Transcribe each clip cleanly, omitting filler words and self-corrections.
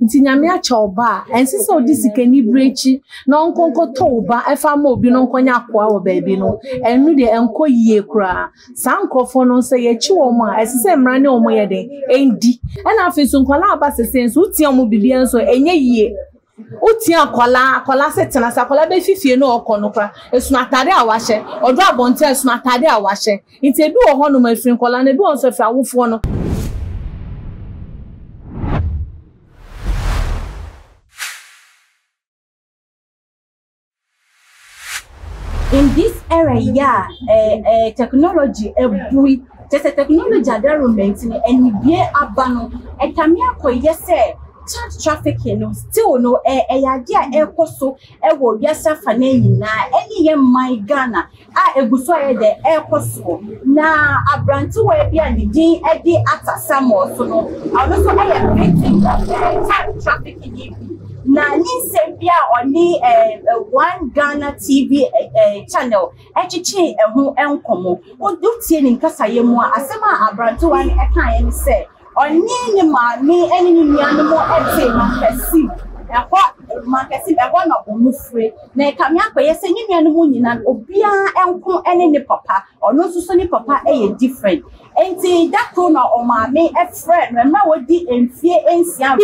Nti Nyame akyɛ wo ba a, ɛnsɛ sɛ ɔde sikani bere akyi na ɔnkɔ nkɔtɔ wo ba ɛfa ma obi na ɔnkɔnyɛ akoa wɔ baabi no. Ɛno deɛ ɛnkɔ yie koraa. Saa nkurɔfoɔ no sɛ yɛkyi wɔn a, ɛsɛ sɛ mmara ne wɔn yɛ den ɛndi. Ɛna afei nso nkwadaa aba sese nso wotia wɔn biribiara nso ɛnyɛ yie. Wotia akwadaa, akwadaa sɛ tena ase, akwadaa bɛfi fie na ɔkɔ no koraa, ɛsono atade a wahyɛ, ɔdɔ abɔnten a ɛsono atade a wahyɛ. Nti ebi wɔ hɔnom a ɛfiri nkwadaa no, ebi wɔ nso ɛfiri awofoɔ no. In this era yi a eh, eh, technology abui, kyerɛ sɛ technology adaroma nti no, anibue aba no, ɛkame akɔyɛ sɛ child trafficking no still no eh, ɛyɛ adeɛ a ɛrekɔ so wɔ wiase afanan nyinaa ɛne yɛn man Ghana. a egu so ayɛ dɛ ɛrekɔ soɔ. Na aberantewa bi a ne din de Arthur Samuel so no, ɔno nso yɛ victim of child trafficking yi bi. Na ne nsɛm bi a ɔne One Ghana TV channel twetwee ɛho nkɔmmɔ. Wotie ne nkasaeɛ mu a, asɛm a aberantewa no kaeɛ ne sɛ, Ɔne ne maame ne ne nuanom te Mankasim. Ɛhɔ, Mankasim, ɛhɔ na wɔfiri. Na ɛkame akɔyɛ sɛ ne nuanom nyinaa no, obiara nko ne ne papa. Ɔno nso so ne papa yɛ different. Enti da koro na ɔmaame frɛɛ no, mmerɛ a wadi mfeɛ nsia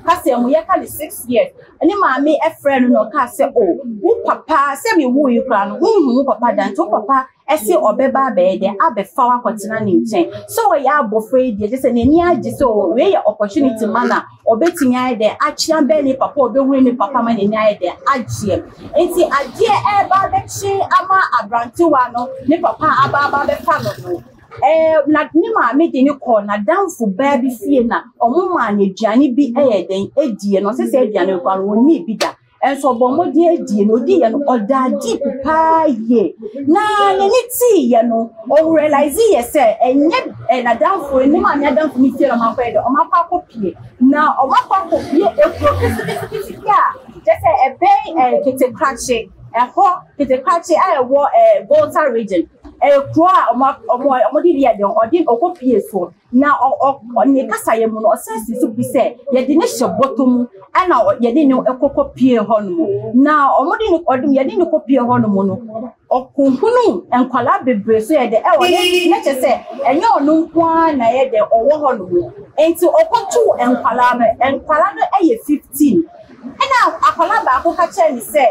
kasa mu, yɛka no 6 years. Ne maame frɛɛ no na ɔkaa sɛ, oh, wo papa, sɛ mewoo yi koraa no, wonhu wo papa da, nti wo papa ɛse ɔbɛba abɛyɛ dɛ abɛfa wo akɔtena ne nkyɛn. Sɛ ɔyɛ abɔfra yi deɛ, kyerɛ sɛ n'ani agye sɛ oh, wei yɛ opportunity ma no a ɔbɛtumi ayɛ dɛ atwe abɛn ne papa, ɔbɛhunu ne papa ma n'ani ayɛ dɛ agyeɛ. Nti adeɛ ɛreba abɛkye ama aberantewa no ne papa aba aba abɛfa no no, ɛɛ na ne maame de no kɔɔ n'adamfo baa bi fie na wɔn maa no aduane bi ɛyɛ dɛn ɛdiiɛ na ɔsɛ sɛ aduane no koraa no ɔnnii bi da. Nso ɔbɔɔ mmɔden adie no, odiiɛ no, ɔdaa deep paa yie. Na n'ani teeɛ no, ɔrealise yɛ sɛ ɛnyɛ n'adamfo, ne maame adamfo no fie na ɔmo akɔyɛ dɛ, ɔmo akɔ akɔpie. Na ɔmo akɔ akɔpie ekuro ketekete bi a kyerɛ sɛ ɛbɛn Ketekrakye, ɛhɔ Ketekrakye a ɛwɔ Volta region. Ɛyɛ kuro a ɔmo ɔmo ɔmo de yɛ dɛ, ɔde ɔkɔpie soɔ. Na ɔ ɔ ne kasaeɛ mu no, ɔsan si so pi sɛ yɛde no hyɛ bɔtɔ mu ɛna yɛde no kɔkɔpie hɔnom. Na wɔde no ɔde yɛde no kɔpie hɔnom no, ɔkɔhunu nkwadaa bebree so yɛ dɛ ɛwɔ ne na kyerɛ sɛ ɛnyɛ ɔno nko ara na ɛyɛ dɛ ɔwɔ hɔnom. Nti ɔkɔtoo nkwadaa no, nkwadaa no yɛ 15. Ɛna akwadaa baako ka kyerɛɛ no sɛ,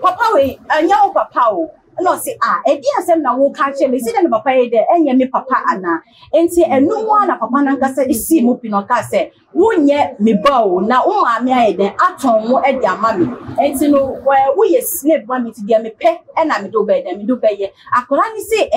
papa wei ɛnyɛ wo papa o. Ɛna ɔse, ah, ɛdeɛn asɛm na woreka akyerɛ me? Ɛsi dɛn na papa yi dɛ ɛnyɛ me papa anaa? Enti ɛno mu ara na papa no ankasa sii mu pi na ɔkaa sɛ, wonyɛ me ba o, na wo maame ayɛ dɛn atɔn wo de ama me. Enti no, woyɛ slave ma me, nti deɛ mepɛ na mede wo bɛyɛ dɛn, mede wo bɛyɛ. Akwadaa no se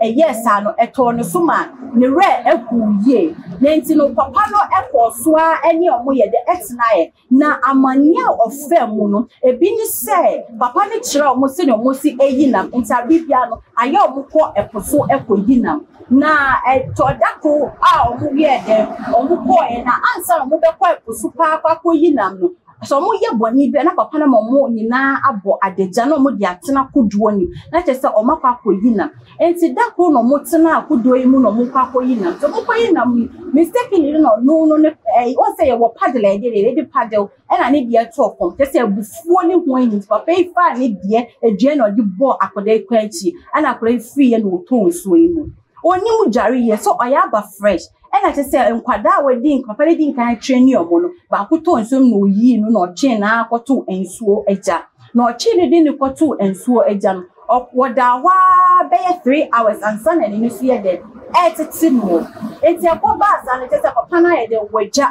ɛyɛɛ saa no, ɛtɔɔ ne so maa ne werɛ hoo yie. Na enti no, papa no kɔɔ so ara ne wɔn yɛ dɛ tenaeɛ. Na amanneɛ a ɔfaa mu no, ebi ne sɛ papa no kyerɛɛ wɔn sɛnea wɔsi yi nam. Nti bere biara no, ayɛ a wɔkɔ po so kɔyi nam. Na ɛtɔ da koro a wɔyɛɛ dɛn? Wɔkɔeɛ, na ansa na wɔbɛkɔ po so paa akɔ akɔyi nam no, sɛ wɔyɛ bɔne bi a, na papa no ama wɔn nyinaa abɔ adagya na wɔde atena kodoɔ no mu. Na kyerɛ sɛ wɔakɔ akɔyi nam. Enti da koro na wɔtenaa kodoɔ yi mu na wɔkɔ akɔyi nam. Nti wɔkɔyi nam yi, mistakenly no na ɔno no ne ɛyi wɔn sɛ yɛwɔ paddle a yɛde yɛde paddle ɛna ne deɛ tɔɔ fam. Kyerɛ sɛ abufuo ne ho ayi nti papa yi faa ne deɛ dua na ɔde bɔɔ akwadaa yi kwan akyi ɛna akwadaa yi firiiɛ na ɔtɔɔ nsuo yi mu. Ɔnim dware yie so ɔyɛ aba fresh ɛna kyerɛ sɛ nkwadaa a wɔadi papa no di nkan atraini wɔn no baako tɔɔ nsuo mu na ɔyii no na ɔtwee no ara kɔtoo nsuo agya. Na ɔtwee no de no kɔtoo nsuo agya no, wɔdaa hɔ ara bɛyɛ 3 hours ansa na n'ani so yɛ dɛn ɛretete no. Nti ɛkɔ baa saa no kyerɛ sɛ papa no ayɛ dɛn wagya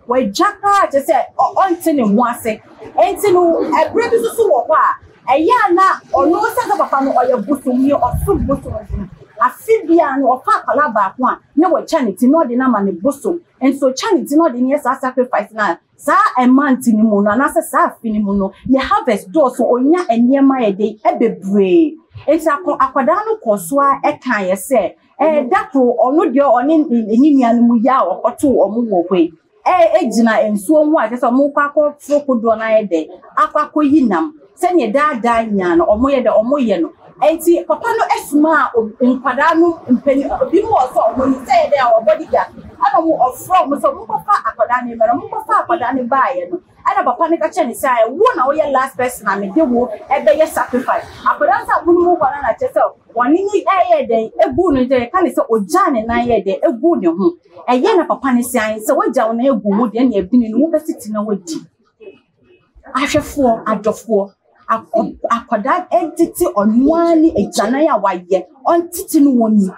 wagya koraa kyerɛ sɛ ɔnte ne ho ase. Nti no ɛberɛ bi nso so wɔ hɔ a ɛyɛ a na ɔno sɛ sɛ papa no ɔyɛ bosomni, ɔsom bosom nti no afe biara no ɔfa akwadaa baako a na watwa ne ti na ɔde no ama ne bosom. Nti ɔtwa ne ti na ɔde no yɛ saa sacrifice no a saa month no mu no anaasɛ saa afe no mu no ne harvest dɔɔso, ɔnya nneɛma yɛ den bebree. Nti akwadaa no kɔɔ so ara ɛkaeɛ sɛ ɛɛ da koro ɔno deɛ ɔne ne nuanom yi a ɔkɔtoo wɔn wɔ hɔ yi ɛgyina nsuo ho a kyerɛ sɛ wɔrekɔ akɔforo kodoɔ no ayɛ dɛn akɔ akɔyi nam sɛdeɛ daadaa nyinaa no wɔyɛ dɛ wɔyɛ no. Enti papa no somaa nkwadaa no mpanin, ebinom wɔ hɔ sɛ wɔn ani sɛ ɛyɛ dɛn a wɔn bodyguard, ɛna wɔn ɔfrɛ wɔn sɛ wɔnkɔfa akwadaa no mmra. Wɔkɔfaa akwadaa no baeɛ no, ɛna papa no ka kyerɛɛ no sɛ, wo na woyɛ last person a mede wo bɛyɛ sacrifice. Akwadaa no sɛ amonom hɔ no na kyerɛ sɛ wɔne no ɛyɛɛ dɛn eguu no, yɛka no sɛ ogyaa ne nan yɛɛ dɛn eguu ne ho. Ɛyɛ na papa no sɛ ae sɛ woagya wo nan agu wo ho deɛ ɛnna ebini no wobɛtete na woadi. Ahwɛfoɔ, adɔfoɔ, akwadaa ntete ɔno ara ne agyanan a wayɛ, ɔntete no wɔ ni.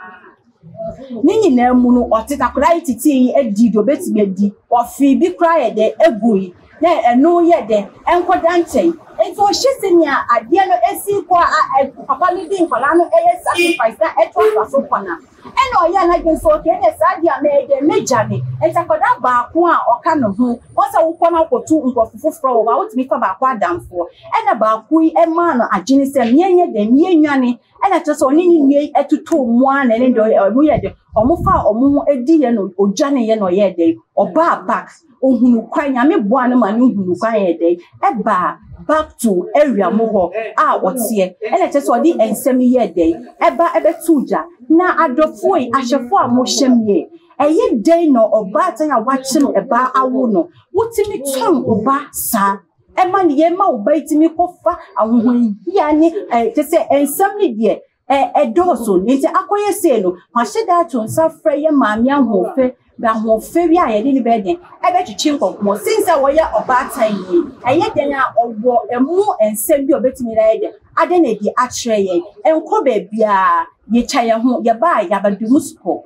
Ne nyinaa mu no, ɔtete akwadaa yi tetee yi adi deɛ ɔbɛtumi adi. Ɔfee bi koraa yɛ dɛ egui na ɛno yɛ dɛ ɛnkɔda nkyɛn. Nti ɔhwɛ sɛnea adeɛ no esi kɔ a papa no de nkwadaa no yɛ sacrifice na ɛtoatoa so kɔ no a, Ɛna ɔyɛɛ n'adwene sɛ, okay, ɛnna saa deɛ a mɛyɛ deɛ, mɛgya ne. Nti akwadaa baako a ɔka ne ho, wɔn sɛ wokɔ na wokɔto nkurɔfo foforɔ wɔ hɔ a, wotumi fa baako adamfoɔ. Ɛna baako yi maa no adwene sɛ, meɛnyɛ dɛn, meɛnwane. Ɛna kyerɛ sɛ ɔne ne nua yi totoo mu ara na ɛne deɛ wɔn yɛ dɛn, wɔn faa wɔn ho diiɛ na ɔdwaneeɛ na ɔyɛɛ dɛn, ɔbaa back. Ɔhunu kwan, Nyame boaa no ma no hunu kwan yɛ dɛn, ɛbaa back to area mu hɔ a ɔteɛ. Ɛna kyerɛ sɛ ɔde nsɛm yi yɛɛ dɛn, ɛba ɛbɛtoo gya. Na adɔfoɔ yi, ahwɛfoɔ a mohyɛ me yi, ɛyɛ dɛn na ɔbaatan a wakyem ɛba awo no, wotumi tɔn wo ba saa? Ɛma ne yɛ ma wo ba yi tumi kɔfa ahohoahiahia ne kyerɛ sɛ nsɛm no deɛ, Ɛ ɛdɔɔso. Enti akɔyɛ sei no, mahyɛ da ato nsa frɛ yɛn maame ahoɔfɛ, ahoɔfɛ bi a yɛne no bɛyɛ dɛn? Ɛbɛtwetwe nkɔmmɔ. Since sɛ ɔyɛ ɔbaatan yi, ɛyɛ dɛn a ɔwɔ ɛmu nsɛm bi a ɔbɛtumi de ayɛ dɛn? Ada no adi akyerɛ yɛn. Ɛnkɔ baabiara, yɛtwa yɛn ho, yɛba a, yɛabɛdɔ mu sukɔ.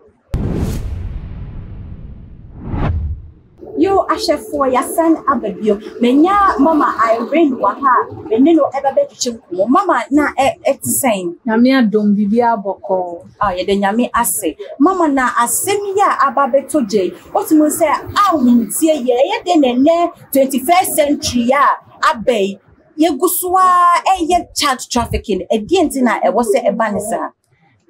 Yo ahwɛfoɔ yɛasan aba bio. Manya mama Irene wɔ ha a me ne no ɛba bɛtwetwe nkɔmmɔ. Mama na ɛte sɛn? Nyame adom biribiara bɔkɔɔ. Ah, yɛda Nyame ase. Mama na asɛm yi a aba abɛtɔ gya yi, wotumi hu sɛ ahomteɛ yɛ ɛyɛ dɛn na ɛnnɛ 21st century yi a aba yi, yɛgu so ara ɛyɛ child trafficking. Ɛdeɛn nti na ɛwɔ sɛ ɛba ne saa?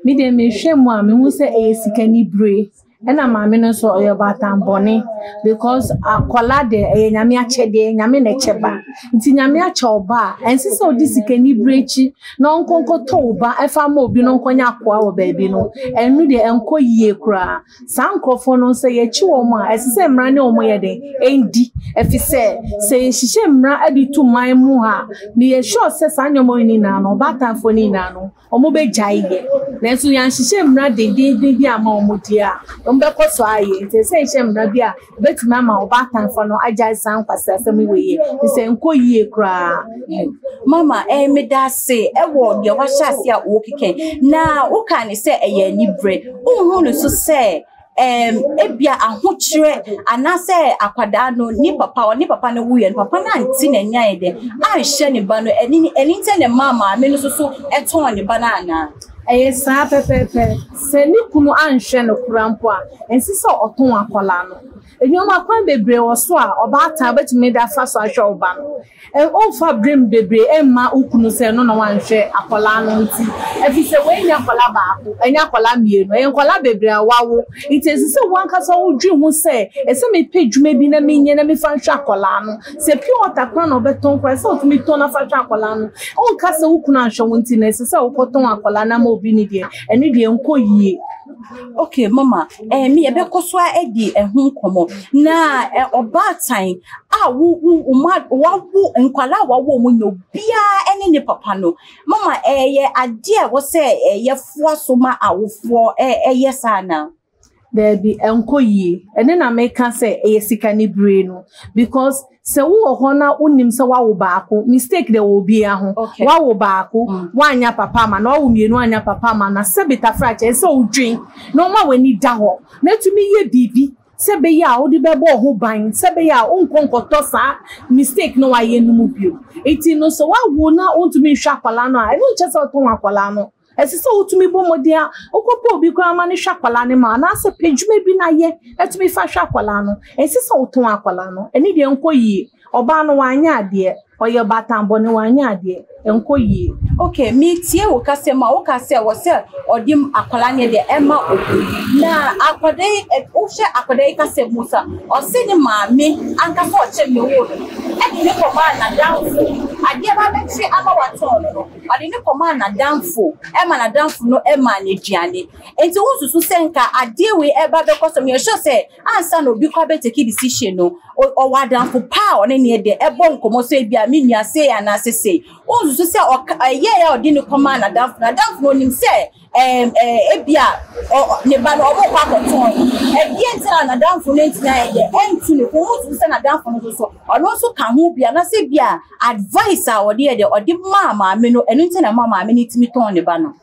Me deɛ mehwɛ mu a mehu sɛ ɛyɛ sikanibere ɛna maame no nso ɔyɛ ɔbaatan bɔne because akwadaa deɛ ɛyɛ nyame akyɛdeɛ nyame na ɛkyɛ ba nti nyame akyɛ wo ba a ɛnsɛ sɛ ɔde sikanibere akyi na ɔnkɔ nkɔtɔ wo ba ɛfa ma obi na ɔnkɔnyɛ akoa wɔ baabi no ɛno deɛ ɛnkɔ yie koraa. Saa nkurɔfoɔ no, sɛ yɛkye wɔn a, ɛsɛ sɛ mmara ne wɔn yɛ dɛn? Ɛndi. Ɛfiri sɛ, sɛ yɛhyehyɛ mmara de to man mu ha a, meyɛ sure sɛ saa nneɛma yi nyinaa no, ɔbaatanfoɔ no nyinaa no, wɔbɛgyae yɛ. Nanso yɛanhyehyɛ mmara dendeenden bi amma wɔn deɛ a, wɔbɛkɔ so ayɛ. Nti ɛsɛ sɛ yɛhyɛ mmara bi a ɛbɛtumi ama ɔbaatanfoɔ no agyae saa nkwaseasɛm wei yɛ. Ɛfiri sɛ ɛnkɔ yie koraa. Mama, eh, meda ase wɔ deɛ wahyɛ ase a wokeka yi. Na woka ne sɛ ɛyɛ anibere. Wonhu no so sɛ um, ebia ahokyerɛ anaasɛ akwadaa no ne papa ɔne papa no wuiɛ no papa no ante n'ani ayɛ dɛ anhyɛ ne ba no ɛne ɛne nti na ɛmaa maame no nso so ɛtɔn ne ba no anaa? Ɛyɛ saa pɛpɛɛpɛ. Sɛ ne kunu anhwɛ no koraa mpo a, ɛnsɛ sɛ ɔtɔn akwadaa no. Nneɛma kwan bebree wɔ so a ɔbaatan wobɛtumi de afa so ahwɛ wo ba no. Womfa blame bebree mma wo kunu sɛ ɛno na wanhwɛ akwadaa no nti. Efisɛ wei nyɛ akwadaa baako, ɛnyɛ akwadaa mmienu, ɛyɛ nkwadaa bebree a wawo. Nti ɛsɛ sɛ wo ankasa wodwen ho sɛ, ɛsɛ sɛ mepɛ adwuma bi na menyɛ na mefa nhwɛ akwadaa no. Sɛ pure water koraa na wobɛtɔn koraa, ɛsɛ sɛ wotumi tɔn na fa hwɛ akwadaa no. Wonka sɛ wo kunu anhwɛ wo nti no, ɛsɛ sɛ wokɔtɔn akwadaa no ama obi no deɛ, ɛno deɛ ɛnkɔ yie. Okay mama, eh, me yɛbɛkɔ so adi ɛho nkɔmmɔ. Na eh, ɔbaatan a wo wo ma wawo nkwadaa a wawo wɔn nyɛ obiara ne ne papa no. Mama ɛyɛ adeɛ a ɛwɔ sɛ yɛfoa so ma awofoɔ ɛyɛ saa anaa? Daabi, ɛnkɔ yie. Ɛno na meka sɛ ɛyɛ sikanibere no because Sɛ wowɔ hɔ na wonim sɛ woawo baako, mistake deɛ wɔ obiara ho. Okay. Woawo baako, mm. woanya papa ama na woawo mmienu anya papa ama na sɛbi tafrakyɛ ɛsɛ sɛ wodwen na woma w'ani da hɔ na atumi yɛ biribi sɛ ɛbɛyɛ a wode bɛbɔ wo ho ban sɛ ɛbɛyɛ a wonkɔ nkɔtɔ saa mistake na wayɛ no mu bio. Nti no sɛ woawo na wontumi nhwɛ akwadaa no a, ɛno nkyɛ sɛ wotɔn akwadaa no. Ɛsɛ sɛ wotumi bɔ mmɔden a wokɔpɛ obi koraa ma no hwɛ akwadaa no ma wo anaasɛ pɛ adwuma bi na yɛ na tumi fa hwɛ akwadaa no. Ɛnsɛ sɛ wotɔn akwadaa no. Ɛno deɛ ɛnkɔ yie. Ɔbaa no wanyɛ adeɛ. Ɔyɛ ɔbaatan bɔne wanyɛ adeɛ. Ɛnkɔ yie. Okay, metie wo kasa mu a woka sɛ wɔ sɛ ɔde akwadaa no deɛ ɛma obi. Na akwadaa yi, wohwɛ akwadaa yi kasa mu sa, ɔse ne maame ankasa ɔkyɛ me woo no ɛde ne kɔmaa n'adamfo. Adeɛ ba bɛkye ama watɔn no no, ɔde no kɔmaa n'adamfo ma n'adamfo no maa no aduane. Nti wonsusu sɛ nka adeɛ wei ɛba bɛkɔ so? Meyɛ sure sɛ ansa na obi kɔ abɛtake decision no, ɔwɔ adamfo pa a ɔne ne yɛ dɛ ɛbɔ nkɔmmɔ sɛ ebi a me nua sei anaasɛ sei. Wonsusu sɛ ɔka ɛyɛɛ a ɔde no kɔmaa n'adamfo no, n'adamfo no onim sɛ ɛɛm ɛɛ ebi a ɔ ne ba no wɔrekɔ akɔtɔn no. Ɛdeɛn nti na n'adamfo no antumi ayɛ dɛ antu ne fo? Wonsusu sɛ n'adamfo no nso so ɔno nso ka ho bi anaasɛ ebi a advice a ɔde yɛ dɛ ɔde maa maame no ɛno nti na ɛma maame no tumi tɔn ne ba no?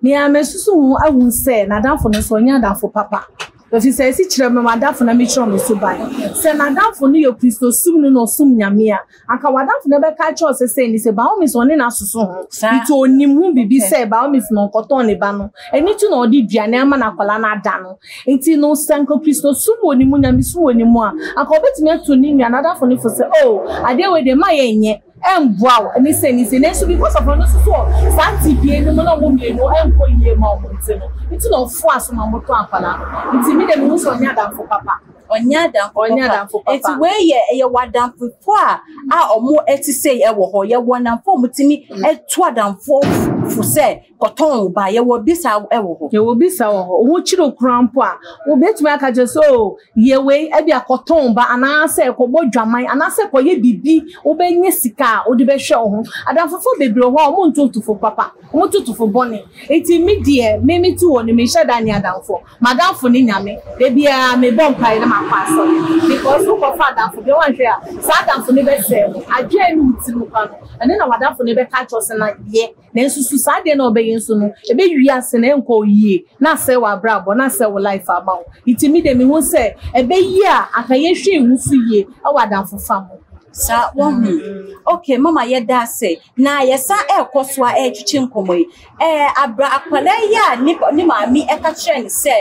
Nea masusu ho ahu sɛ n'adamfo no nso ɔnyɛ adamfo papa. Efisɛ esi kyerɛ me m'adamfo na mekyerɛ me suban. Sɛ n'adamfo no yɛ Kristosom ni na ɔsom Nyame a, anka w'adamfo no bɛka akyerɛ wo sɛ sei ne sei. By all means ɔne no asoso ho. Nti onim ho biribi sɛ by all means na ɔnkɔtɔn ne ba no. Ɛno nti na ɔde aduane ama n'akwadaa no ada no. Nti no sɛ anka Kristosom wɔ ne mu, Nyamesom wɔ ne mu a, anka ɔbɛtumi atu ne nua, n'adamfo no fo sɛ, oh, adeɛ wei deɛ mma yɛnyɛ. Ɛmboa wo ne sei ne sei nanso because of ɔno nso so wɔ saa tebea no mu na ɔmo mmienu ɛnkɔ yie ma ɔmo nti no nti na ɔfoa so ma ɔmo tɔn akwadaa no nti me deɛ mehu sɛ ɔnyɛ adamfo papa. Ɔnyɛ adamfo Ɔnyɛ papa. adamfo papa. Nti wei yɛ ɛyɛ wɔ adamfofo a a ɔmo ɛte sei ɛwɔ hɔ. Yɛwɔ nnamfo a ɔmo tumi ɛto adamfoɔ fo sɛ Kɔtɔn wo ba. Yɛwɔ bi saa wɔ hɔ. Yɛwɔ bi saa wɔ hɔ. Wo ho kyere wo koraa mpo a, wobɛtumi aka akyerɛ sɛ, oh, yɛ wei, ebia kɔtɔn wo ba, anaasɛ kɔbɔ dwaman, anaasɛ kɔyɛ biribi, wobɛnya sika a wode bɛhwɛ wo ho. Adamfofoɔ bebree wɔ hɔ a, wɔnto tufo papa, wɔto tufo bɔne. Nti me deɛ, me mete hɔ no, menhyɛ da nni adamfoɔ. M'adamfo ne Nyame. Da biara mebɔ mpaeɛ na makɔ asɔre. Because wokɔfa adamfo bi a, woanhwɛ a, saa adamfo no bɛsɛe wo. Adwene a ɛne wo tirim koraa no, ɛno na w'adamfo no bɛka akyerɛ wo sɛ na yɛ. Nanso so saa adeɛ no a ɔbɛyɛ nso no, ɛbɛwie ase na ɛnkɔ wo yie, na asɛe w'abrabɔ, na asɛe wo life ama wo. Nti me deɛ mehu sɛ ɛbɛyie a anka yɛnhwɛ yɛn ho so yie wɔ adamfofa mu. Saa, wahu. Ok, mama yɛda ase. Na yɛsan ɛrekɔ so a ɛretwetwe nkɔmmɔ yi. Ɛɛ, abra akwadaa yi a ne ne maame ɛka kyerɛ no sɛ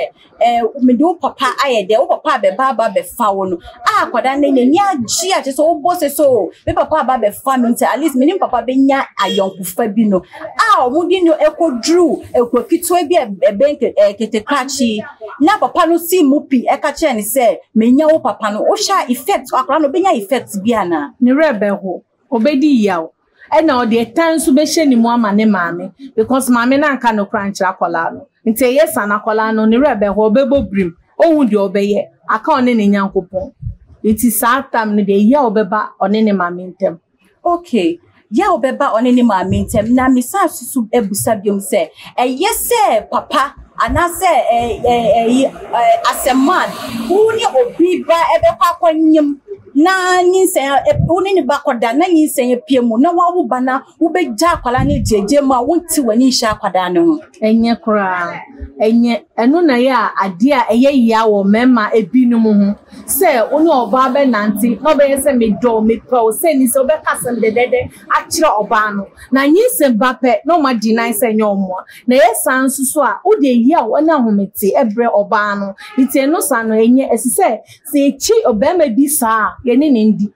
Eh, mede wo papa ayɛ dɛ, wo papa abɛba aba abɛfa wo no. Ah, akwadaa no n'ani agye a kyerɛ sɛ wobɔ sɛ sɛ o, me papa aba abɛfa me nti at least me ne me papa bɛnya ayɔnkofa bi no. A wɔde no kɔduru ekuro ketewa bi a ɛbɛn Ketekrakye na papa no sii mu pi ɛka kyerɛ no sɛ menya wo papa no. Wohwɛ a effect, akwadaa no ɔbɛnya effect bi anaa? Ne werɛ bɛho. Ɔbɛdi yaw. Ɛna ɔde ɛtan nso bɛhyɛ ne mu ama ne maame because maame no anka nokorɛ ankyerɛ akwadaa no. Nti ɛyɛ saa no akwadaa no ne werɛ bɛho, ɔbɛbɔ birim, ɔnhu deɛ ɔbɛyɛ, aka ɔne ne Nyankopɔn. Nti saa time no deɛ yaw bɛba ɔne ne maame ntam. Okay, yaw bɛba ɔne ne maame ntam. Na mesan susu bisa biom sɛ, ɛyɛ sɛ papa anaasɛ ɛyi as a man, wo ne obi ba ɛbɛkɔ akɔnyem na nyinsɛn wo ne ne ba kɔda na nyinsɛn apue mu na wawo ba na wobɛgya akwadaa no gyegye mu a wonte w'ani nhyɛ akwadaa no ho. Ɛnyɛ koraa. Ɛnyɛ. Ɛno na ɛyɛ a adeɛ a ɛyɛ yea wɔ mmarima ebinom ho sɛ wo ne ɔbaa bɛnante na ɔbɛyɛ sɛ medɔ wo, mepɛ wo, sɛ ni sɛ wobɛka asɛm dɛdɛɛdɛ akyerɛ ɔbaa no na nyinsɛn ba pɛ na wɔn deny sɛ ɛnyɛ wɔn a. Na ɛyɛ saa nso so a wode yaw ne ahomete brɛ ɔbaa no. Nti ɛno saa no ɛnyɛ. Ɛsɛ sɛ Sɛ yɛkyi ɔbarima bi saa a, yɛne no ndi.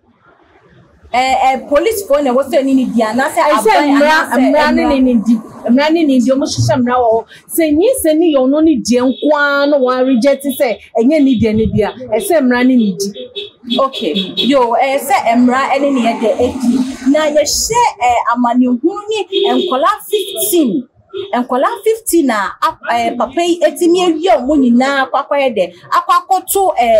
Ɛɛ polisfoɔ na ɛwɔ sɛ ɛne no di anaasɛ Ɛsɛ aban mmara anaasɛ mmara ne mmara. ne no di. Mmara ne ne di. Wɔhyehyɛ mmara wɔ hɔ. Sɛ nyinsɛn no yɛ ɔno ne deɛ nko ara na wɔn reject sɛ ɛnyɛ ne deɛ no deɛ a, ɛsɛ mmara ne ne di. Okay, yoo, ɛyɛ sɛ mmara ne ne yɛ dɛ ɛdi. Na yɛhyɛ ɛɛ amanehunu ne nkwadaa 15. Nkwadaa 15 a ɛɛ papa yi atumi awia wɔn nyinaa akɔ akɔyɛ dɛ akɔ akɔto ɛɛ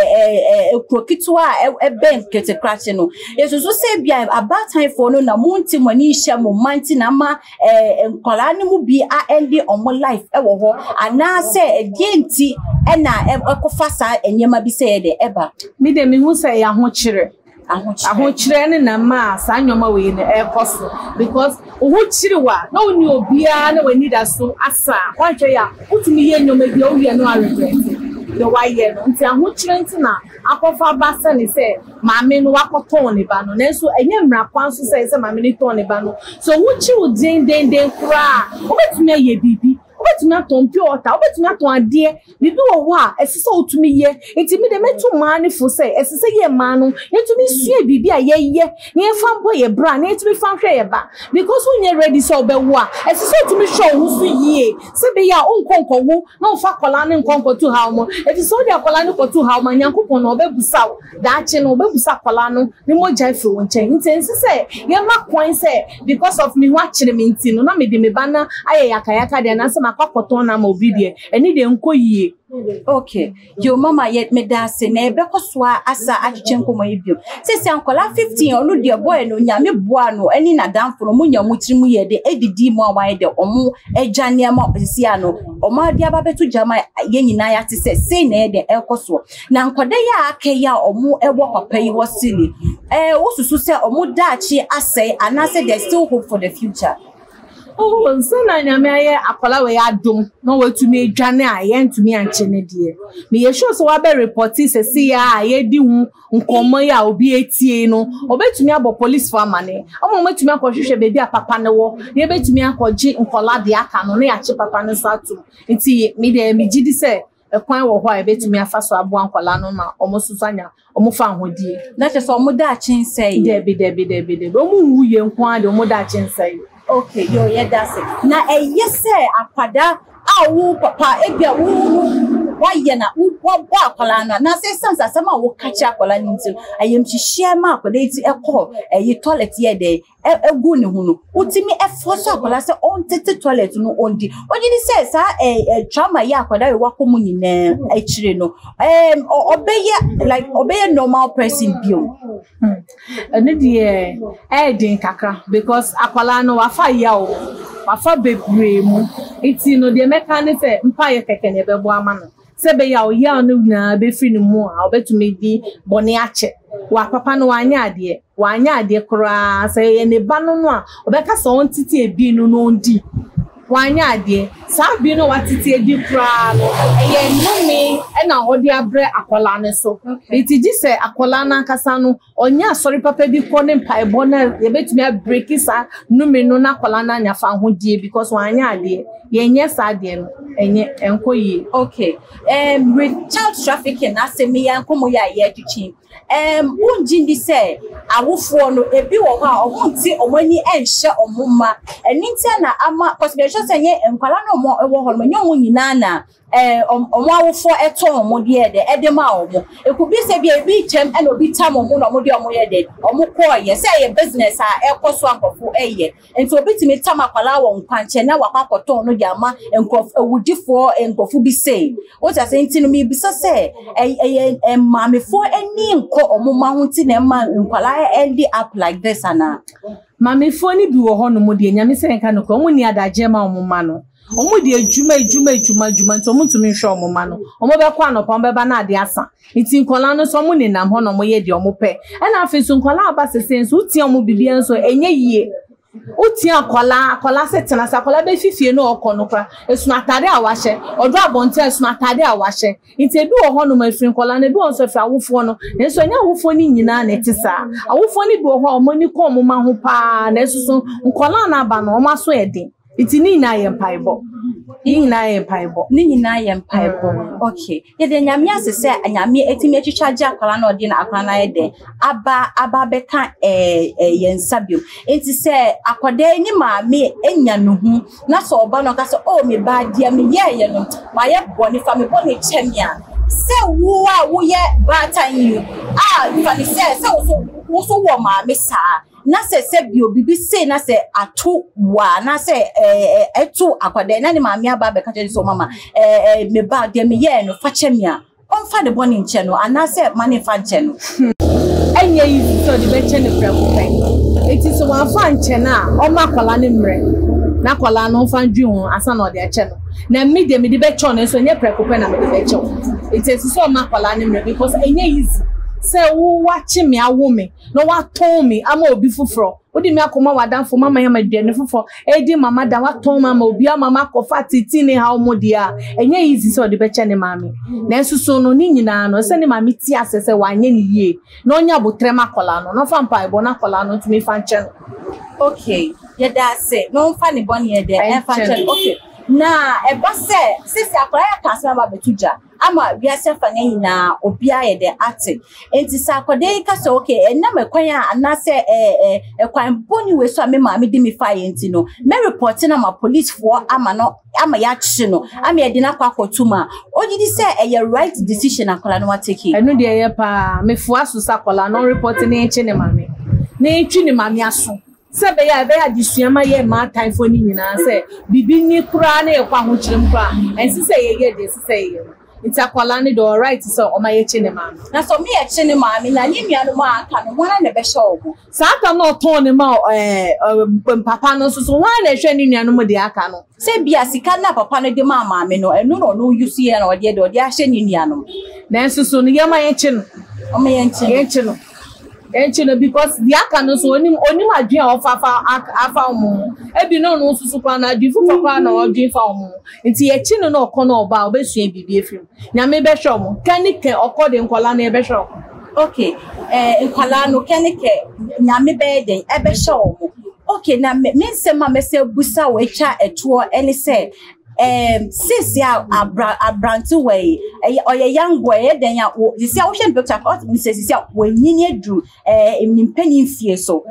ɛɛ kuro ketewa a ɛbɛn Ketekrakye no. Yɛsusu sɛ ebia abaatanfoɔ no na monte mo ani nhyɛ mo mma nti na ama ɛɛ nkwadaa no mu bi a ɛnde wɔn life wɔ hɔ anaasɛ ɛdeɛn nti ɛna ɛkɔfa saa nneɛma bi sɛ yɛ dɛ ɛba. Me deɛ mehu sɛ ɛyɛ ahokyerɛ. Ahokyerɛ. Ahokyerɛ no na ɛma saa nneɛma wei no ɛrekɔ so because wo ho kyere wo a na wo ne obiara na w'anidaso asa a woanhwɛ yɛ a wotumi yɛ nneɛma bi a wowie a na woaregrɛte deɛ woayɛ no nti ahokyerɛ nti na akɔfa aba sɛne sɛ maame no wakɔtɔn ne ba no nanso ɛnyɛ mmara kwan so sɛ ɛsɛ maame no tɔn ne ba no so wo ho kyere wo dendenden koraa a wobɛtumi ayɛ biribi. Wobɛtumi atɔn pure water, wobɛtumi atɔn adeɛ, biribi wɔ hɔ a ɛsɛ sɛ wotumi yɛ. Nti me deɛ mɛtu mmaa no fo sɛ ɛsɛ sɛ yɛ mmaa no yɛtumi sua biribi a yɛyɛ na yɛmfa mbɔ yɛ bra na yɛtumi fa nhwɛ yɛ ba. Because wonyɛ ready sɛ wobɛwo a, ɛsɛ sɛ wotumi hwɛ wo ho so yie sɛ ɛbɛyɛ a wonkɔ nkɔwo na womfa akwadaa no nkɔ nkɔto haw mu. Ɛfiri sɛ wode akwadaa no kɔto haw mu a, Nyankopɔn no ɔbɛbusa wo. Daakye no, ɔbɛbusa akwadaa no ne mogya afiri wo nkyɛn. Nti ɛnsɛ sɛ yɛma kwan sɛ because of me ho akyere me nti no na mede me ba no ayɛ yakayaka deɛ anaasɛ makɔ akɔtɔn no ama obi deɛ, ɛno deɛ ɛnkɔ yie. Okay. Yo mama yɛ meda ase na yɛbɛkɔ so a asa atwetwe nkɔmmɔ yi bio. Sɛsi nkwadaa 15 ɔno deɛ boy no nyame boa no ɛne n'adamfo no ɔmo nya ɔmo tiri mu yɛ de edidi mu a wɔayɛ dɛ ɔmo agya nneɛma sisi ano ɔmo ade aba bɛto gya ma yɛn nyinaa yɛate sɛ sei na ɛyɛ dɛ ɛkɔ soɔ. Na nkwadaa yi a aka yi a ɔmo ɛwɔ papa yi hɔ sili ɛɛ wosusu sɛ ɔmo daakye asɛe anaasɛ there is still hope for the future. Oh, nsa na Nyame ayɛ akwadaa wei adom na watumi adwane a yɛntumi ankye no deɛ. Meyɛ sure sɛ wabɛ report sɛsei a yɛdi ho nkɔmmɔ yi a obi atie no, ɔbɛtumi abɔ polisfoɔ amane ama wɔatumi akɔhwehwɛ baabi a papa no wɔ na yɛbɛtumi akɔgye nkwadaa deɛ aka no na yɛakye papa no nso atom. Nti me deɛ megye di sɛ ɛkwan wɔ hɔ a yɛbɛtumi afa so aboa nkwadaa no ma wɔn nso so anya wɔn fa ahodie. Na kyerɛ sɛ wɔn daakye nsɛe. Dabi dabi dabi dabi wɔn nwu yɛ nko ara deɛ wɔn daakye nsɛe. Okay yo yɛda ase. Na ɛyɛ sɛ akwadaa a wo papa ebia wo no wayɛ na wabɔ akwadaa no anaasɛ ɛsiane sɛ asɛm a woka kyerɛ akwadaa no nti no ayamhyehyeɛ ma akwadaa yi ti ɛkɔ ɛyi toilet yɛ dɛ gu ne ho no, wotumi force akwadaa sɛ ɔntete toilet no ɔndi. Wogye di sɛ saa ɛ trauma yi akwadaa yi wakɔ mu nyinaa akyire no, ɛɛm ɔbɛyɛ like ɔbɛyɛ normal person bio? Ɛno deɛ ɛyɛ den kakra because akwadaa no wafa yaw, wafa bebree mu. Nti no deɛ mɛka ne sɛ mpaeɛ kɛkɛ na ɛbɛbɔ ama no. Sɛ ɛbɛyɛ a ɔyaw no nyinaa bɛfiri ne mu a ɔbɛtumi de bɔne akyɛ. Wa papa no wanyɛ adeɛ. Wanyɛ adeɛ koraa. Sɛ ɛyɛ ne ba no no a, ɔbɛka sɛ ɔntete ebi no na ɔndi. Wanyɛ adeɛ. Saa bi no a watete adi koraa no, ɛyɛ nnome na ɔde abrɛ akwadaa no so. Nti gye sɛ akwadaa no ankasa no, ɔnyɛ asɔre papa bi kɔ ne mpaebɔ na yɛbɛtumi abreki saa nnome no na akwadaa no anya fahodie because wanyɛ adeɛ. Yɛnyɛ saa adeɛ no, ɛnyɛ, ɛnkɔ yie. Okay. Um, with child trafficking asɛm yi nkɔmmɔ yi a yɛretwetwe Um, wongye nni sɛ awofoɔ no, ebi wɔ hɔ a wɔn nte wɔn ani nhyɛ wɔn mma. Ɛno nti na ama, cause mehwɛ sɛ nyɛ nkwadaa no wɔn wɔ hɔ no, nyɛ wɔn nyinaa na ɛɛ wɔn awofoɔ ɛtɔ wɔn deɛ dɛ ɛde ma wɔn. Ekubi sɛ bi ebi kyɛm ɛna obi tam wɔn na wɔn de wɔn yɛ dɛ wɔn kɔɔyɛ. Sɛ ɛyɛ business a ɛkɔ so a nkorɔfo ɛyɛ. Nti obi tumi tam akwadaa wɔ nkwankyɛn na wakɔ akɔtɔn no de ama nkurɔfo awudifoɔ nkurɔfo bi sei. Wote ase nti no mebisa sɛ ɛyɛ maamefoɔ ani nkɔ wɔn mma ho nti na ɛma nkwadaa end up like this anaa? Maamefoɔ no bi wɔ hɔnom deɛ Nyame sɛ yɛnka nokorɛ wɔn nni adagyeɛ ma wɔn mma no. Wɔn de adwuma adwuma adwuma adwuma nti wɔn ntumi nhwɛ wɔn mma no. Wɔn bɛkɔ anɔpa wɔn bɛba na adeɛ asa. Nti nkwadaa no nso wɔn nenam hɔ na wɔn yɛ deɛ wɔn pɛ. Ɛna afei nso nkwadaa aba sese nso wotia wɔn biribiara nso ɛnyɛ yie. Wotia akwadaa akwadaa sɛ tena ase akwadaa bɛfi fie na ɔkɔ no koraa ɛsono ataade a wahyɛ ɔdɔ abɔnten a ɛsono ataade a wahyɛ. Nti ebi wɔ hɔnom a ɛfiri nkwadaa no ebi wɔ nso ɛfiri awofoɔ no nanso ɛnyɛ awofoɔ no nyinaa na ɛte saa. Awofoɔ no bi wɔ hɔ a wɔn ani kɔ wɔn mma ho paa nanso so nkwadaa no aba no wɔn aso yɛ den. Nti ne nyinaa yɛ mpaebɔ. Ne nyinaa yɛ mpaebɔ. Ne nyinaa yɛ mpaebɔ. Okay. Yɛde Nyame ase sɛ Nyame atumi atwitwa agye akwadaa na ɔde akwadaa no ayɛ dɛn aba aba abɛka ɛɛ eh, yɛn nsa biom. Nti sɛ akwadaa yi ne maame anya ne ho na sɛ ɔba no ɔka sɛ oh me ba deɛ meyɛɛyɛ no mayɛ bɔne fa me bɔne kyɛ me a sɛ wo a woyɛ baatan yi a fa ne sɛ sɛ wo so wo so wɔ maame saa Na sɛ sɛ bio biribi sei na sɛ ato wo a anaasɛ ɛɛ ɛto akwadaa na ne maame aba abɛka kyerɛ sɛ ɔmama ɛɛ me ba deɛ meyɛɛ no fa kyɛ me a ɔmfa ne bɔne nkyɛ no anaasɛ ma ne mfa nkyɛ no. Ɛnyɛ easy sɛ ɔde bɛkyɛ no prɛko pɛ. Enti sɛ wamfa ankyɛ no a, ɔmma akwadaa no mmerɛ na akwadaa no mfa ndwen ho ansa na ɔde akyɛ no. Na me deɛ mede bɛkyɛ wo nanso ɛnyɛ prɛko pɛ na mede bɛkyɛ wo. Enti ɛsɛ sɛ ɔma akwadaa no mmerɛ because ɛnyɛ easy sɛ wo wakye me awo me na watɔn me ama obi foforɔ. Wode me akɔma w'adamfo mama yɛ ama aduane foforɔ edi mama da watɔn me ama obi ama makɔfa tete ne haw mu deɛ a, ɛnyɛ easy sɛ ɔde bɛkyɛ ne maame. Nanso so no ne nyinaa no ɛsɛ ne maame te aseɛ sɛ wanyɛ ne yie na ɔnyɛ abotrɛ ma akwadaa no na ɔfa mpaebɔ na akwadaa no ntumi mfa nkyɛ no. Okay, yɛda ase na ɔmfa ne bɔne yɛ dɛ ɛmfa nkyɛ no. Okay. Na ɛba sɛ seesei akwadaa yi aka asɛm aba abɛto dwa ama wiase afa no nyinaa obiara yɛ dɛ ate. Enti sɛ akwadaa yi ka sɛ okay ɛnam ɛkwan a anaasɛ ɛɛ ɛ ɛkwan bɔne wei so a me maame de me faeɛ nti no mɛrepɔte no ama policefoɔ ama no ama yɛakye no ama yɛde no akɔ akɔto mu a, ɔgye di sɛ ɛyɛ right decision akwadaa no atake. Ɛno deɛ ɛyɛ paa. Mefoa so sɛ akwadaa no ɔrepɔte na yɛnkye ne maame na yɛntwi ne maame aso sɛ ɛbɛyɛ a ɛbɛyɛ adesua ma yɛn mmaatanfoɔ no nyinaa sɛ biribi ni koraa na yɛkɔ ahokyerɛ mu koraa a, ɛnsɛ sɛ yɛyɛ deɛ ɛsɛ sɛ yɛyɛ no. Nti akwadaa no deɛ ɔwɔ right sɛ ɔma yɛkye ne maame. Na sɛ ɔmo yɛkye ne maame na ne nuanom a aka no, hwan na ɛbɛhyɛ wɔn? Saa tam no a ɔtɔn no ma ɛɛ papa no nso so, hwan na ɛhwɛ ne nuanom deɛ aka no? Sɛ ebia sika no a papa no de maa maame no, ɛno na ɔno use yɛ na ɔde deɛ ɔde ahyɛ ne nuanom. Nanso so no yɛma yɛnkye no. Ɔma yɛnkye no. Yɛnkye no. Yɛnkye no because deɛ aka no nso onim onim adwene a ɔfa fa afa wɔn ho. Ebi no ɔno nso so koraa no adwene foforɔ koraa na ɔdwene fa wɔn ho. Nti yɛkye no na ɔkɔ na ɔba a ɔbɛsua biribi afiri mu. Nyame bɛhwɛ wɔn. Kɛ ne kɛ ɔkɔ de nkwadaa no yɛbɛhwɛ wɔn. Okay, eh, nkwadaa no kɛ ne kɛ Nyame bɛyɛ dɛn ɛbɛhyɛ wɔn. Okay, na me me nsɛm a mɛsɛ busa wo atwa ɛtoɔ ɛne sɛ ɛɛm seesie a abra abrantewa yi ɛyɛ ɔyɛ young boy ɛyɛ dɛn a wɔ sisi a wohwɛ ne picture ɔte sɛ sisi a wɔanyini aduru ɛɛ ne mpanyin mfie so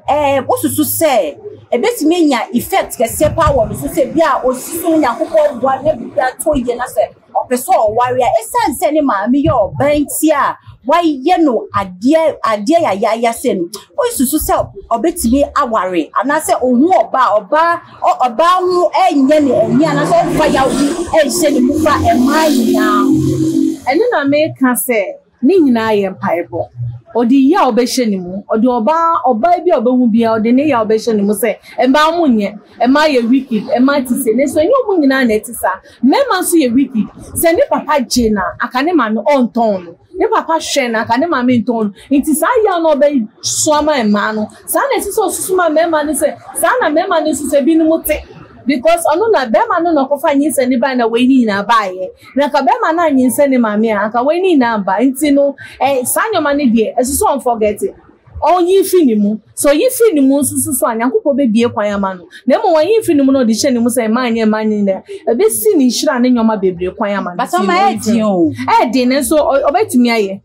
ɛɛ wosusu sɛ ebetumi anya effect kɛseɛ paa wɔ ne so sɛ bi a osi so no Nyankopɔn boa na biribi atɔ yie na sɛ ɔpɛ sɛ ɔware a, esiane sɛ ne maame yɛ ɔbaa nti a wayɛ no adeɛ adeɛ yayaaya sɛ no, wosusu sɛ ɔbɛtumi aware anaasɛ ɔhu ɔbaa ɔbaa ɔbaa ho ɛnyɛ ne ani anaasɛ ɔmfa yaw bi ɛnhyɛ ne mu fa mmaa nyinaa ho? Ɛno na meka sɛ Ne nyinaa yɛ mpaebɔ. Ɔde yaw bɛhyɛ ne mu. Ɔde ɔbaa ɔbaa bi a ɔbɛhu biara, ɔde ne yaw bɛhyɛ ne mu sɛ, mmaa mo nyɛ, mmaa yɛ wicked, mmaa te sei. Nanso ɛnyɛ wɔn nyinaa na ɛte saa. Mmarima nso yɛ wicked. Sɛ ne papa gye no a, anka ne maame ɔntɔn no. Ne papa hwɛ no a, anka ne maame ntɔn no. Nti saa yaw no a ɔbɛsoa ama mmaa no, saa na ɛsɛ sɛ ɔsusu ma mmarima no sɛ, saa na mmarima no nso sɛ ebinom te. Because ɔno na, barima no na ɔkɔfa nyinsɛn no bae na wei ne nyinaa baeɛ. Na anka bɛrima no anyinsɛn ne maame a, anka wei ne nyinaa amba. Nti no, ɛ, saa nneɛma no deɛ, ɛsɛ sɛ ɔnfɔgɛte. Ɔnyi mfiri ne mu. Sɛ ɔyi firi ne mu nso so so a, Nyankopɔn bɛbue kwan ama no. Na mmom wanyi mfiri ne mu na ɔde hyɛ ne mu sɛ mma nyɛ mma nyɛ nyinaa, ɛbɛsi ne nhyira ne nneɛma bebree kwan ama no. But Nti ɔma no, ɛyɛ ɔnyi mfiri den o. Ɛyɛ den, nanso ɔ, ɔbɛtumi ayɛ.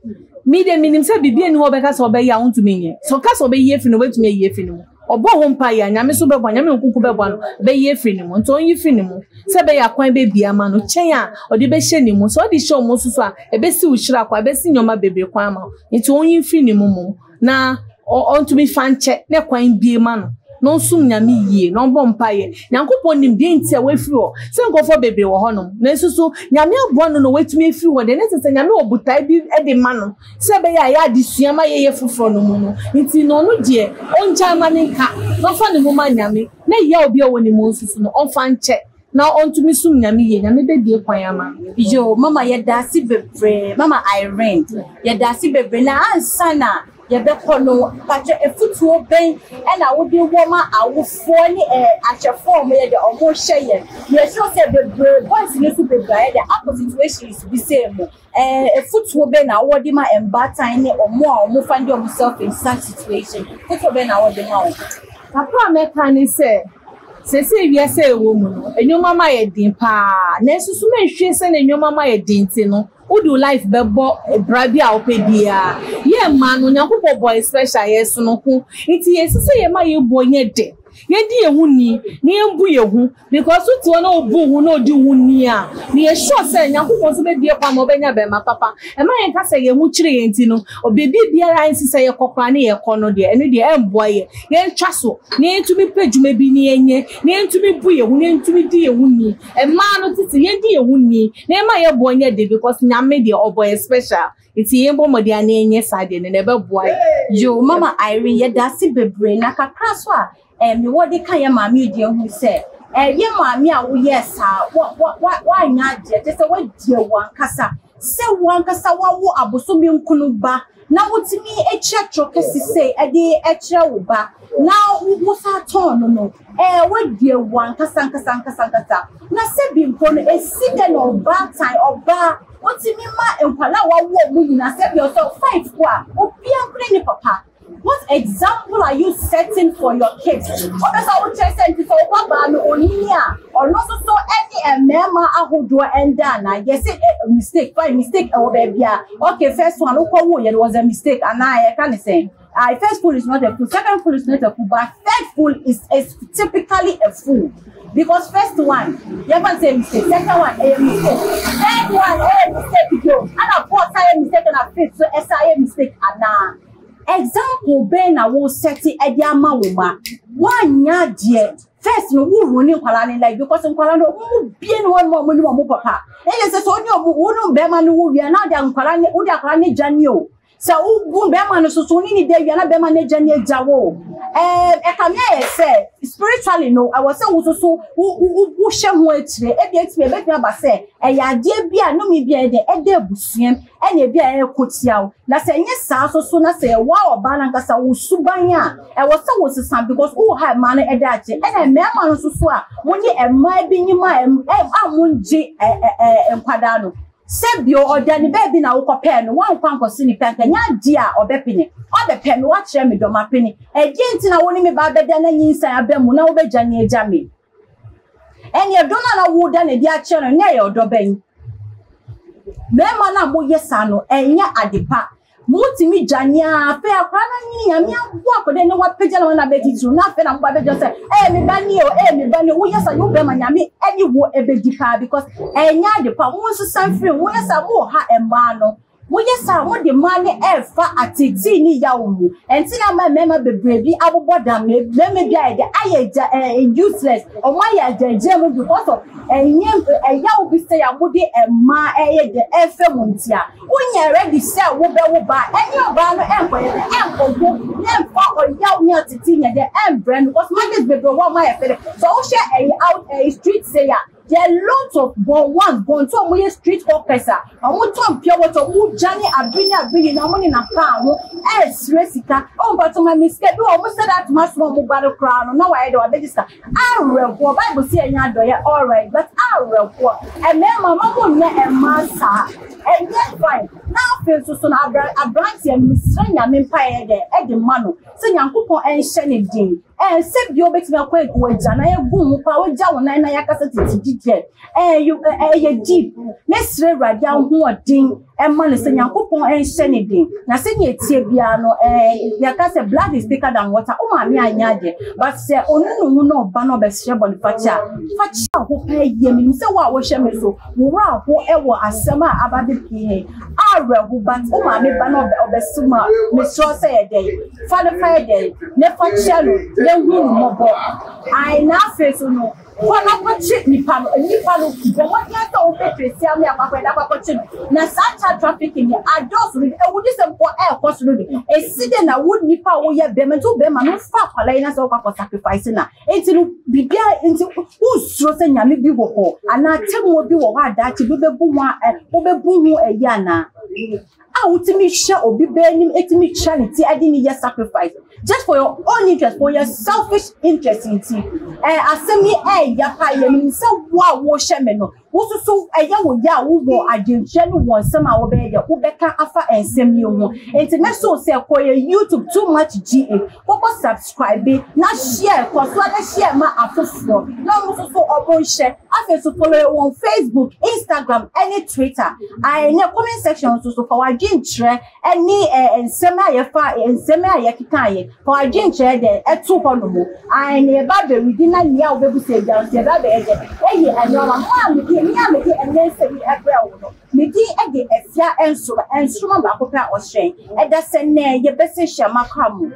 Me deɛ, menim sɛ biribi nni hɔ a ɔbɛka sɛ ɔbɛyɛ a ɔntumi nyɛ. Sɛ ɔka sɛ ɔbɛyi afiri ne mu, ɔbɛtumi ayi afiri ne mu. Ɔbɔ ho mpaeɛ a, Nyame nso bɛboa, Nyame nkuku bɛboa no, bɛyi afiri ne mu. Nti ɔnyi firi ne mu, sɛ ɛbɛyɛ a kwan bɛbue ama no, kyɛn a ɔde bɛhyɛ ne mu. Sɛ ɔde hyɛ wo mu nso so a, ɛbɛsi wo hyira kwan, ɛbɛsi nneɛma bebree kwan ama wo. Nti ɔnyi mfiri ne mu mmom, na ɔntumi fa nkyɛ, na kwan bue ma no, na ɔnsom Nyame yie, na ɔmbɔ mpaeɛ. Nyankopɔn nim deɛ nti a wafiri hɔ. Sɛ nkurɔfoɔ bebree wɔ hɔnom, nanso so Nyame aboa no na watumi afiri hɔ deɛ, na ɛsɛ sɛ Nyame wɔ botaeɛ bi de ma no. Sɛ ɛbɛyɛ a ɛyɛ adesua ma yɛyɛ foforɔ no mu no nti no, ɔno deɛ ɔngyae ma no nka, na ɔmfa ne ho ma Nyame, na yaw bi a ɔwɔ ne mu nso so no, ɔmfa nkyɛ, na ɔntumi som Nyame yie. Nyame bɛbue kwan ama no. Yoo mama yɛdaase bebree mama Irene yɛdaase bebree na ansa na yɛbɛkɔ no pakyɛ afutuo bɛn ɛna wode wɔ ma awofoɔ ne ɛɛ ahwɛfoɔ a wɔyɛ dɛ wɔn hwɛ yɛn yɛ sure sɛ bebree boys no nso bebree ayɛ dɛ akɔ situations bi sei mu Ɛɛ, afotuo bɛn na wowɔ de ma mbaatan ne wɔn a wɔn find wɔn self in such situation? Afotuo bɛn na wowɔ de ma wɔn? Kakra a mɛka ne sɛ, seesei wiase a yɛwɔ mu no, nneɛma mu ayɛ den paa. Nanso so menhwɛ sɛnea nneɛma mu ayɛ den nti no, wode wo life bɛbɔ bra bi a wopɛ biara. Yɛn mmaa no, Onyankopɔn bɔɔ yɛn special, yɛyɛ sononko. Nti ɛsɛ sɛ yɛma yɛn bo nyɛ den, yɛdi yɛn ho ni, na yɛmbu yɛn ho. Because wo te hɔ na obu wo ho na odi wo ho ni a, meyɛ sure sɛ Nyankopɔn nso bɛbue kwan ma wobɛnya bɛɛma papa. Ɛmma yɛnka sɛ yɛn ho kyere yɛn nti no, baabi biara a ɛnsɛ sɛ yɛkɔ koraa ne yɛkɔ no deɛ, ɛno deɛ ɛmmoa yɛn. Yɛntwa so na yɛntumi pɛ dwuma bi na yɛnyɛ, na yɛntumi bu yɛn ho, na yɛntumi di yɛn ho ni. Mmaa no tete, yɛndi yɛn ho ni na yɛmma yɛn boɔ nyɛ den because Nyame deɛ ɔbɔ yɛn special. Nti yɛmbɔ mmɔden ara na yɛnyɛ saa deɛ no na ɛbɛboa yɛn. Yoo mama Irene yɛdase bebree na kakra so a Eh, me wɔ de ka yɛ maame edi ehu sɛ, eh, yɛ maame a woyɛɛ saa, wa, wa, wa, wanyɛ adeɛ, kyɛ sɛ wadi awu ankasa, sɛ wo ankasa wawo abosome nkono ba, na wotumi akyia torɔ kɛse sei ɛde ɛkyerɛ wo ba, na wo san tɔn no no, eh, wadi awu ankasa ankasa ankasa ankasa. Na sɛ bi mpo no, esi dɛ na ɔbaatan, ɔbaa, wotumi ma nkwadaa a wawo wɔn nyinaa, sɛ bi ɔsɛ five ko a, obiara nkura ne papa. What example are you setting for your kids? Wopɛ sɛ wokyerɛ sɛ nti sɛ wo ba baa no onyini a ɔno nso so ɛne mmarima ahodoɔ ɛnda anaa? Yɛse eh, mistake, fine, mistake ɛwɔ baabi a. Okay, first one wokɔ wo yɛ no was a mistake anaa yɛka ne sɛn? Ah, first fool is not a fool, second fool is not a fool, but third fool is, is typically a fool. Because first one, yɛfa sɛ mistake, second one ɛyɛ mistake, third one ɛyɛ mistake bio, ɛna fourth ayɛ mistake ɛna fifth so ɛsa ayɛ mistake anaa? Example bɛn na wo sɛte ɛde ama wo ma? Woanyɛ adeɛ. First no wo ruin nkwadaa ne life because nkwadaa no ɔmo mu bie ne wɔn mu a ɔmo nim ɔmo papa. Ɛyɛ sɛ sɛ ɔne ɔmo wo ne bɛrima no wo wia na ɔde nkwadaa ne wode akwadaa ne gya ne o. Sɛ wobu bɛrima no so so wo ne ne da wia na bɛrima no agya ne agya wo. Ɛɛ ɛkame ayɛ sɛ spiritually no ɛwɔ sɛ wo soso wo wo wohyɛ ho akyire. Ebi etumi ebetumi aba sɛ ɛyɛ adeɛ bi a nnome bi a ɛyɛ dɛ ɛda abusua mu ɛna ebi a ɛreko tia wo. Na sɛ ɛnyɛ saa nso so na sɛ ɛwɔ ɔbaa no ankasa wo suban a ɛwɔ sɛ wo sesa because wo ha mmaa no ɛda akyi. Ɛna mmarima no nso so a mo ne mmaa bi nyim a a mo ngye ɛ ɛ nkwadaa no. Sɛ bio, ɔda ne baabi na wokɔpɛɛ no, woankɔ ankɔse ne pɛ anka ɛnyɛ adeɛ a ɔbɛpene. Ɔbɛpɛ me, woakyerɛ me dɔ, mapene. Ɛdeɛn nti na wo ne me ba abɛda na nyinsɛn aba mu na wobɛgya me agya me? Ɛnneɛ dɔ no a na woreda no adi akyerɛ no, na ɛyɛ ɔdɔ bɛn? Mmarima no a moyɛ saa no, ɛnyɛ ade pa. Motumi dwane ara, afei akwadaa no anyini, Nyame aboa akwadaa no na wapagya no na abɛtitiriw, na afei na moba bɛgyina sɛ, ɛyɛ me ba ni o, ɛyɛ me ba ni o, woyɛ saa, wo bɛrima Nyame ɛne wo ɛbɛdi paa because ɛnyɛ ade pa, monsesa mfiri ho, moyɛ saa moha mmaa no, moyɛ saa mode mmaa no ɛrefa ateetee ne yaw mu, ɛnti na ama mmarima bebree bi abobɔ dam, mmarima bi ayɛ dɛ, ayɛ gya ɛɛ useless, wɔn ayɛ agyinagyina mu because of ɛnyɛ ɛyaw bi sɛ ya mode mmaa ɛyɛ dɛ ɛrefa mu ntia. Wonyɛ ready sɛ wobɛwo ba a, ɛne ɔbaa no ɛnkɔyɛ dɛ, ɛnkɔwo na ɛmfa ɔyaw ne atete nyɛ dɛ ɛmbrɛ no because mothers bebree wɔ hɔ a wɔayɛ fɛ dɛ sɛ wohwɛ ɛyi out ɛyi street sei a there are lots of born ones born two a wɔyɛ street hawkers a wɔtɔn pure water wɔn dwane abere ne abere nyinaa wɔn nenam kaa ho ɛresrɛ sika oh mpatsɔ ma me sika bi wɔ hɔ wɔn sɛ dɛ atoma soma wɔn ba no koraa no na wayɛ dɛ wabɛgye sika. Awerɛhoɔ, Bible se yɛnyɛ adɔeɛ alright but awerɛhoɔ, mmarima mma mo nyɛ mmaa saa, ɛnyɛ fine. Na afei nso so no abra abranteɛ no mesrɛ Nyame mpaeɛ dɛ ɛde ma no sɛ Nyankopɔn ɛnhyɛ ne den, ɛɛ sɛ bia obetumi akɔ agu agya nan agu ho paa wagya wo nan na yakasa tete gyigyɛ, ɛɛ ɛyɛ deep. Mesrɛ Awurade ahoɔden ɛma no sɛ Nyankopɔn nhyɛ ne den na sɛnea ɛteɛ biara no ɛɛ yɛka sɛ blood is thicker than water wo maame anyɛ adeɛ but sɛ ɔnu ne ho na ɔba na ɔbɛsrɛ bɔne fakyɛ a fakyɛ a ho paa yie menim sɛ wo a wohwɛ me so wo werɛ aho ɛwɔ asɛm a aba bɛpie he awerɛho but wo maame ba na ɔbɛse mu a mesrɛ sɛ yɛ dɛn fa no fa yɛ dɛn na fa kyɛ no na hu no mmɔbɔ ae na afei so no Kɔ na kɔkye nipa no, nipa no, bɔ mmɔden ara sɛ wobɛtrace ame akɔ akɔyɛ dɛ akɔ akɔkye no. Na saa child trafficking yi adɔɔso dodo, awudisɛm kɔ ɛɛkɔ so dodo. Esi dɛn na wo nipa a woyɛ bɛrima, nti wo bɛrima no wofa akwadaa yi na sɛ wokɔ akɔ sacrifice no a, nti no biribiara nti wonsuro sɛ nyame bi wɔ hɔ anaa atemmuo bi wɔ hɔ a daakye bi wobɛbu ho a wobɛbu ho ayi anaa? A wotumi hwɛ obi bɛ anim etumi twa ne ti ɛde ne yɛ sacrifice just for your own interest, for your selfish interest nti. Ɛɛ asɛm yi ɛɛya paa yɛ menim sɛ wo a wohyɛ me no wososo ɛyɛ wo yɛ a wowɔ adwenkyerɛ ne wɔ nsɛm a wobɛyɛ dɛ wobɛka afa nsɛm yi ho. Nti mɛsɛ wo sɛ kɔ yɛ YouTube Too Much GH kɔkɔ subscribe na share kɔ so na share ma afoforɔ na wɔn nso so wɔn nhyɛ. Afei nso follow yɛ wɔn Facebook, Instagram ɛne Twitter. Ae ne comment section nso so fa w'adwenkyerɛ ɛne ɛɛ nsɛm a yɛfa nsɛm a yɛkeka yɛ fa w'adwenkyerɛ dɛ ɛto hɔ nom. Ae ne yɛba abɛredi na nea wobɛbusa biara nso yɛba abɛyɛ dɛ ɛyi ɛno ama mo a mede me a mede ɛnɛ nsɛm yi ɛbrɛ wo no. Me din de Afia Nsoroma, nsoroma baako pɛ a ɔhyerɛn. Ɛda sɛ nnɛ yɛbɛsɛ hyia m'akra mu.